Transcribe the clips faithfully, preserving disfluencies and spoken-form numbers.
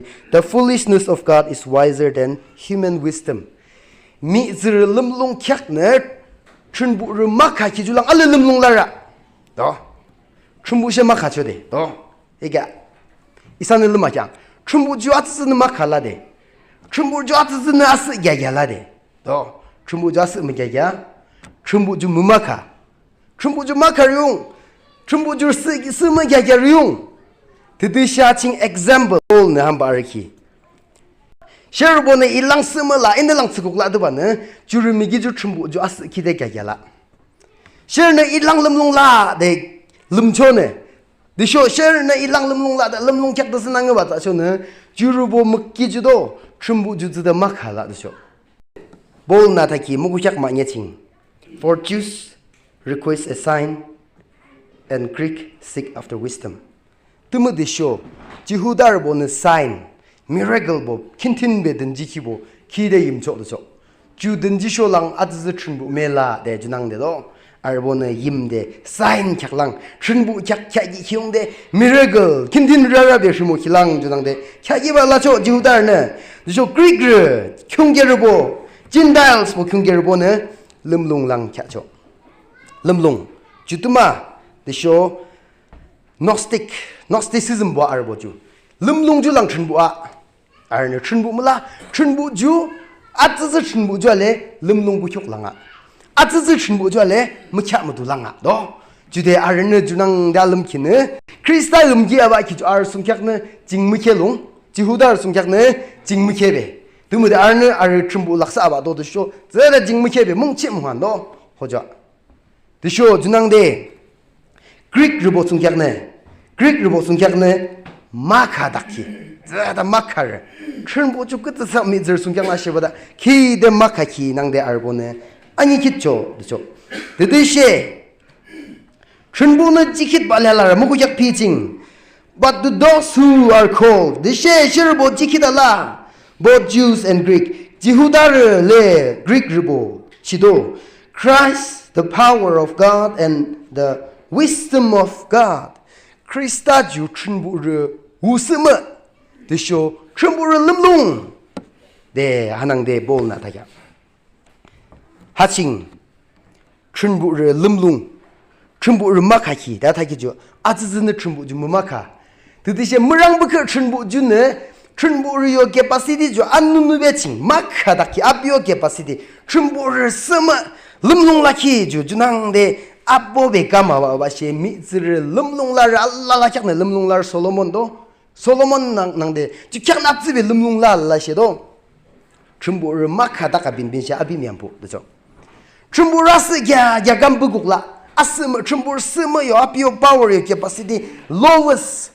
The foolishness of God is wiser than human wisdom. Mihtsürü lümlung kheaknü Thrünpuh rü mükheahkhi ju lang alü lümlung larü. To. Thrünpuh she mükheahchode. To. Ika. Isanü lümakheah. Thrünpuh ju atsütsünü mükheah lade. Thrünpuh ju atsütsünü asühkheakheah lade. To. Thrünpuh ju asüh mükheakheah. Thrünpuh ju mümükheah. Thrünpuh ju mükheah riyung. Thrünpuh ju sü, sü mükheakheah riyung. Tütüshe ching example Paulnü hambah arükhi. Sherübonü I lang sü müla, inü lang thsükuk la tübanü, jurü miki ju Thrünpuh ju asühkhi de kheakheah la. Sherünü I lang lümlung la de lümchonü. Tüsho sherünü I lang lümlung la de lümlung kheak de sünangü ba thsachonü, jurübo miki ju do, Thrünpuh ju thsüde mükheah la tüsho. Paulnü thakhi mükheahkhi manye ching. For Jews request a sign, and Greek seek after wisdom. Tümütüsho, Jihudarübonü sign, miracle bo, kintinbe dünjikhibo, khide yimchoh tüchoh. Ju dünjisho lang atsütsü Thrünpuh müla de junangde do. Arübonü yimde sign kheak lang, Thrünpuh kheak kheakhi khiungde, miracle, kintin rarabe rhimokhi lang junangde, kheakhiba lachoh Jihudarünü. Tüsho Greekrü, khiungkerübo, Gentiles bo khiungkerübonü, lümlung lang kheahchoh. Lümlung. Ju tümü, tüsho Gnostic, Gnosticism bo arübo ju. Lümlung ju lang Thrünpuh a. Arünü Thrünpuh müla, Thrünpuh ju, atsütsü Thrünpuh ju ale, lümlung bukhiuk langa. Atsütsü Thrünpuh ju ale, mükheah müdu langa. Do. Jude arünü junangde alümkhinü, Khrista lümkhi aba ki ju arü sungkheaknü, jing mükhealung, Jihudarü sungkheaknü, jing mükheabe. Tümüde arünü arü Thrünpuh laksah aba do tüsho, tsüde jing mükheabe, mungchi mühan do, hoja. Tüsho junangde, Greekrübo sungkheaknü, Greekrübo sungkheaknü, mükheadakhi. Tsüde mükhearü. Thrünpuh ju kütsüsa mihtsürü sungkheaknü shebada, khide mükheakhi nangde arübonü, anikhitchoh, tüchoh. Tütüshe, Thrünpuhnü jikhitba lalarü mükheakhi ching. But to those who are called, tüshe sherübo jikhit ala, both Jews and Greek, Jihudarü le Greekrübo, chido, Christ, the power of God and the wisdom of God. Khrista ju Thrünpuh rü wusühmüh, tüsho Thrünpuh rü lümlung. De hanangde Paulnü thakhi. Ha ching, Thrünpuh rü lümlung, Thrünpuh rü mükheakhi, de thakhi ju, atsütsünü Thrünpuh ju mümükheah. Tütüshe mürang bükü Thrünpuh junü, Thrünpuh rü yo capacity ju anunu be ching, mükheadakhi api yo capacity, Thrünpuh rü sühmüh, lümlung lakhi ju, junangde, apo be kama ba, ba she, mihtsürü lümlung larü, alala kheaknü lümlung larü Solomon do. Solomon nang, nangde, ju kheaknü atsü be lümlung la la she do. Thrünpuh rü mükheadak abinbin she abi müyampuh, tüchoh. Thrünpuh rü asühkheakheak kam bukuk la, asühmüh, Thrünpuh rü sühmüh yo, api yo power yo capacity, lowest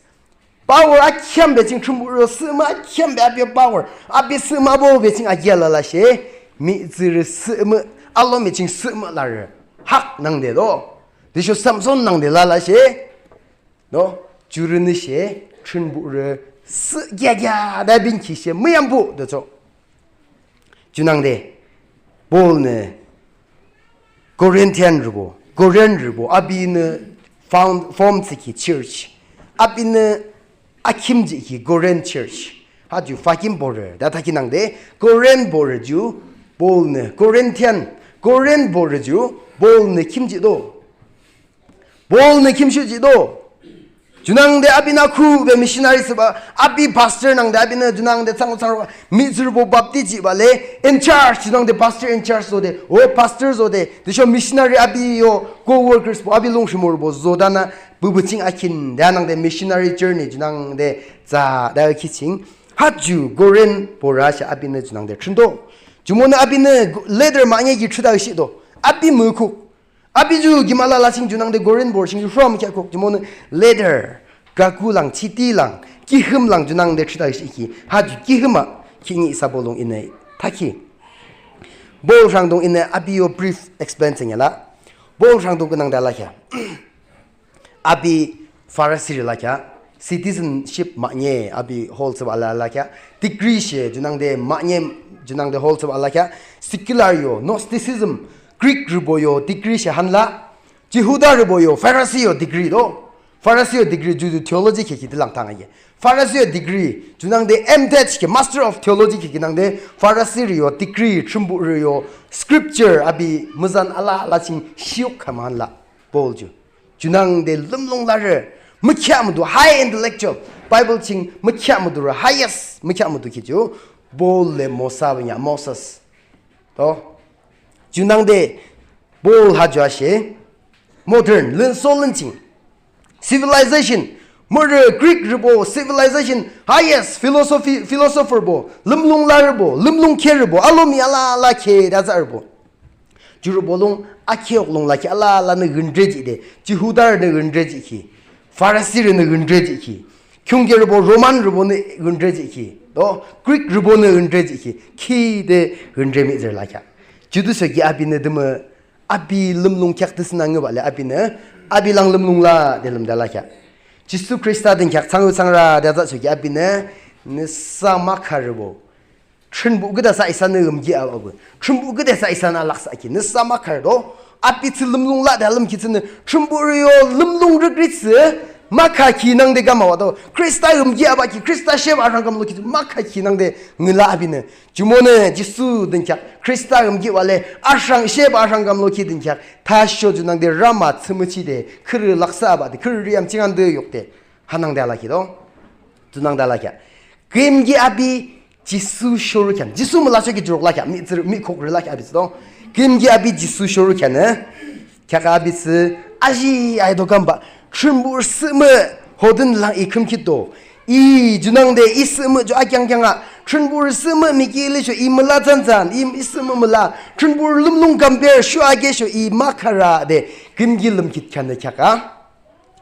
power akheam be ching Thrünpuh rü sühmüh akheam be api yo power, api sühmüh apo be ching akheah la la she, mihtsürü sühmüh, alomi ching sühmüh larü, hak nangde do. Tüsho Samson nangde la la she, No, jurünü she, Thrünpuh rü, sühkheakheak, da binkhi she, müyampuh, de cho. Junangde, Paulnü, Corinthianrübo, Corinth rübo, apinü found, form thsükhi church. Apinü akhim jihkhi Corinth church. Ha ju fakim borü, da thakhi nangde, Corinth borü ju, Paulnü, Corinthian, Corinth borü ju, Paulnü khim jihdo. Paulnü khim shuh jihdo. Junangde apinü akhuhbe missionary thsübah, api pastor nangde apinü junangde thsangyuthsangrü mihtsürübo baptize jihbah le, in charge, junangde pastor in charge zode, o pastor zode, tüsho missionary api yo co-workers bo, api lungshimorübo zodanü, püpü ching akhin, de nangde missionary journey, junangde thsade akhi ching, ha ju Corinth borü she apinü junangde thründo. Jumonü apinü letter manye ki thrüta shihdo. Api mükuk. Api ju kim alala ching junangde Corinth borü ching yu from kheahkuk jumonü letter, kaku lang, chiti lang, kihim lang junangde thrüta shihkhi, ha ju kihim a, khihni isa bolung inü thakhi. Paul rhangdung inü api yo brief explain thsünya la. Paul rhangdung künangde alakheah. Api Pharisee rü lakheah, citizenship manye, api hold thsübah alakheah, degree she junangde manye, junangde hold thsübah alakheah, secular yo, Gnosticism, Greekrübo yo degree she hanla, Jihudarübo yo, Pharisee yo degree do, Pharisee yo degree ju ju theology kheakhi de lang thang aye. Pharisee yo degree, junangde M.Th ki, Master of Theology ki kinangde, Phariseerü yo degree, Thrünpuhrü yo scripture, api müzan alala ching shiyok khaman la, Paul ju. Junangde lümlung larü, mükheahmudu, high intellectual, Bible ching mükheahmudurü, highest mükheahmudu ki ju, Paul le Mosa benya, Moses. To, junangde Paul ha ju ashe, modern, lün so lün ching. Civilization, mürü Greekrübo, civilization, highest philosophy, philosopherbo, lümlung larübo, lümlung kherübo, alomi alala kheahde azarübo. Jurübo lung, akheok lung lakhi alalanü günrejide, Jihudarünü günrejikhi, Phariseerünü günrejikhi, khiungkerübo, Romanrübonü günrejikhi, to, Greekrübonü günrejikhi, khide günre mihtsürü lakheah. Judüsho ki apinü tümü, api lümlung kheak tüsünangde bale apinü, api lang lümlung la de lümde lakheah. Jisu Khrista dünkheak thsangyuthsang ra de azahchoki apinü, nüsa makharübo, Thrünpuh küdah sa isanü yimki ababe, Thrünpuh küdah sa isanü alaksahki, nüsa makharü to, api tsü lümlung la de alümkhi tsünü, Thrünpuhrü yo lümlung rükri tsü, makhakhi nangde kamabah to, Khrista yimki abahki, Khrista sheba arhang kamlokhi tsü, makhakhi nangde ngüla apinü. Jumonü Jisu dünkheak, Khrista yimki bale, arhang sheba arhang kamlokhi dünkheak, thasho junangde rama thsümüchide, khürü laksahbah de, khürü rihyam ching ande yukde, hanangde alakhi to. Junangde alakheah. Küyimki api Jisu shoru khean. Jisu mülachoki jurok lakheah, mihtsürü, mihkhukrü lakheah api tsü to. Küyimki api Jisu shoru kheanü, kheakü api tsü, aji aito kambah, Thrünpuh sühmüh, hodün lang I khümkhitdo. I junangde I sühmüh ju akeangkeanga, Thrünpuh sühmüh miki lisho I müla janjan, I, I sühmüh müla, Thrünpuh lümlung compare shuakesho I makhara de, küyimki lümkhit kheanü kheakü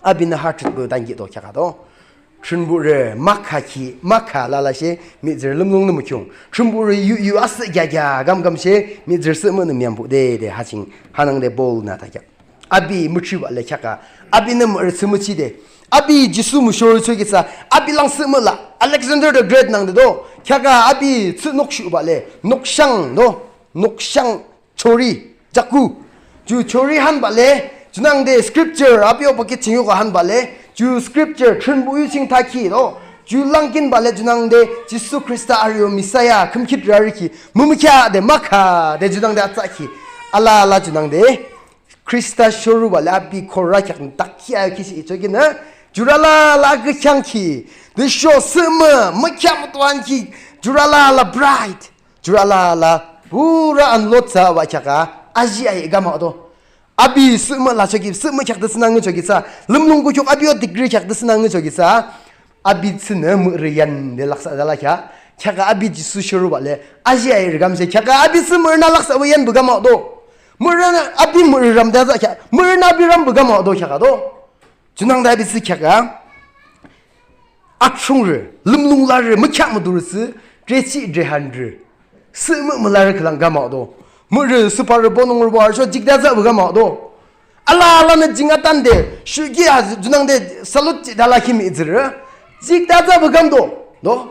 apinü hartütpü tankihdo kheakü to. Thrünpuhrü makhakhi, makha lalashe mihtsürü lümlungnü mükhiung. Thrünpuhrü yu yu asüh kheakheak kamkamshe mihtsürü sühmühnü müyambuh de de ha ching hanangde Paulnü athakheah. Api müthsübah le kheakü, apinü mürü thsümüchide, api Jisu müshoruchoki thsa, api lang sühmüh la, Alexander the Great nangde to, kheakü api thsünukshubah le, nukshang to, nukshang chori, jaku. Ju chori hanbah le, junangde scripture, api yo pocket ching yukha hanbah le, ju scripture, Thrünpuh yu ching thakhi to. Ju langkinbah le, junangde Jisu Khrista arü yo Messiah, khümkhit rarikhi, mümükheah de, makha de, junangde atsahkhi. Alala junangde, Khrista shorubah le, api khora kheak nü takkhi ayukhi shi ichokinü, jurü alala akükheangkhi, tüsho sühmüh, mükheah mütuankhi, jurü alala bright. Jurü alala pura unload thsübah kheakü, aji ayi kamado. Api sühmüh lachoki, sühmüh kheak tüsünü ngüchoki thsa, lümlung kukhiuk api yo degree kheak tüsünü ngüchoki thsa, api thsünü mürü yande laksahde lakheah, kheakü api Jisu shorubah le, aji ayirü kamshe, kheakü api thsü mürünü laksahbah yanbah kamado. Mürünü api mürü ramde atsahkhi, mürünü api rambah kamado kheakü to. Junangde api thsü kheakü, athrungrü, lümlung larü, mükheah müdurü thsü, drechi drehanrü, sühmüh mülarü khülang kamado. Mürü süparü bonungrübo arüsho jikde atsahbah kamado. Alalanü jing atande, shuki a junangde salute jide alakhi mihtsürü, jikde atsahbah kamdo, no?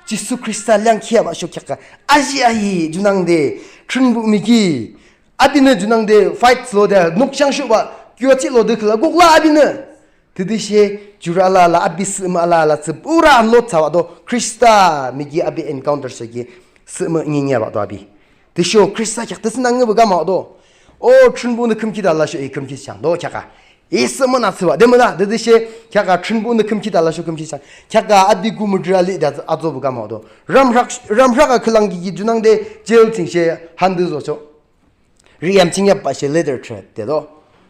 Jisu Khrista leangkhi abasho kheakü, aji ayi junangde, Thrünpuh miki, apinü junangde fight lode, nukshang shubah, kiochi lode khüla, kukla apinü. Tütüshe, jurü alala, api sühmüh alala thsü pura unload thsübahdo, Khrista miki api encounter thsüki, sühmüh ngingi abahdo api. Tüsho Khrista kheak tüsünü ngübah kamado. O, Thrünpuhnü khümkhita lasho I khümkhit changdo kheakü. I sühmühnü thsübah, de müla, tütüshe, kheakü Thrünpuhnü khümkhita lasho khümkhit chang. Kheakü api kumüdrü alide atsobah kamado. Ramrak, ramrak a khülang kiki junangde jail ching she hande zocho. Riyam ching yapbah she letter threat de do.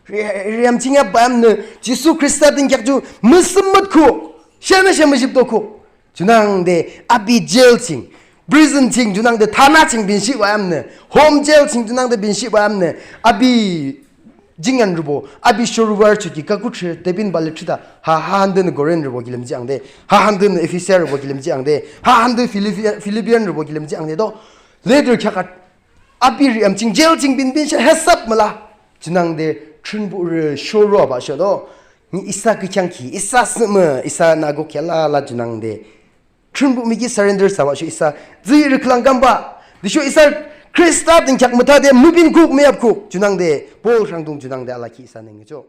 Ri-, riyam ching yapbah yamnü Jisu Khrista dünkheak ju müsümmütku, shenü she müjipdoku. Junangde api jail ching, prison ching, junangde thana ching binshibah yamnü, home jail ching junangde binshibah yamnü, api jingyanrübo, api shorubah arüchoki kaku thre, tebin bale thrita, ha, ha handenü Korinrübo kilim jihangde, ha handenü Efesiarübo kilim jihangde, ha hande Filipi-, Filipianrübo kilim jihangde do. Letter kheakü api riyam ching jail ching binbin she hesap müla. Junangde Thrünpuhrü shorubah sho do. Ni isa kükheangkhi, isa sühmüh, isanü akukhi alala junangde Thrünpuh miki surrender thsübah sho isa, tsührü khülang kambah. Tüsho isa Khrista dünkheak müthade mübinkuk müyapkuk. Junangde Paul rhangdung junangde alakhi isanü ngücho.